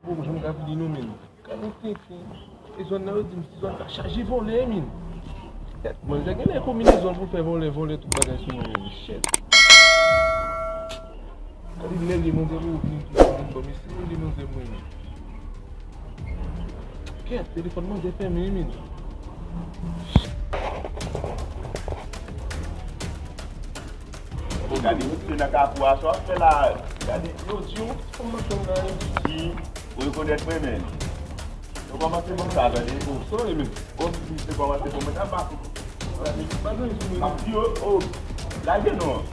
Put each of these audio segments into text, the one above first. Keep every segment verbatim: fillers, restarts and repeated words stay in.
Bon, jan m t ap di nou, men. Gade tenten. E zòn nan, yo di m, se zòn sa chaje vòlè, men. Kèt, mwen, jan gen lè konbinezon pou fè vòlè, vòlè tout bagay sou mwen, men. Shit. Gade lè li manzè pou vini tou, men, bon, men si ou li manzè mwen, men. Kèt, telefòn manzè fèmen, men. Gade, se nan Kafou a, sa w ap fè la? Gade, yo di w, kòman fè m nan Ayiti? Ou rekonèt mwen, men. Yo kòmanse bon sa, tande. Oh, sorry, men. Oh, misye kòmanse bon, men sa pa. M ap di yo, oh, lage non.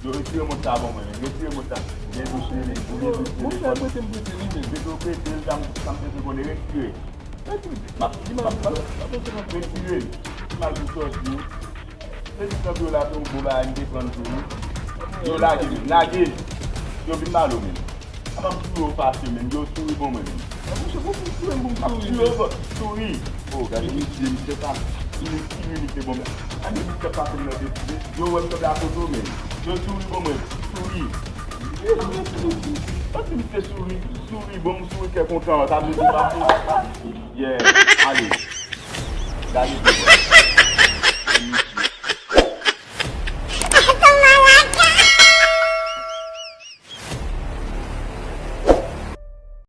Yo retire mont sa bon, men. Retire mont sa. Byen touche li, ou byen touche li. Monchè, prete m prete li, men. Prete w prete l, sa m, sa m te konnen, retire. M ap, m ap, m ap, m ap retire l. M al pou sòsi. Se di tankou yo la, se yon gwo bagay m te pran sou li. Yo lage, men, lage. Yo vin malo, men. Apa m tou yo fache, men. Yo souri bon mwen, men. Monchè, pou m souri, pou m souri. Ap tou yo souri. Oh, gade misye, misye pa. Li souri, misye bon, men. Gade misye pa konn nan de, de, yo wè m tankou akoto, men. Yo souri bon mwen. Souri. Pati misye souri, souri bon, m souri kè kontan. Sa vle di pase. Yeah, ale. Gade misye.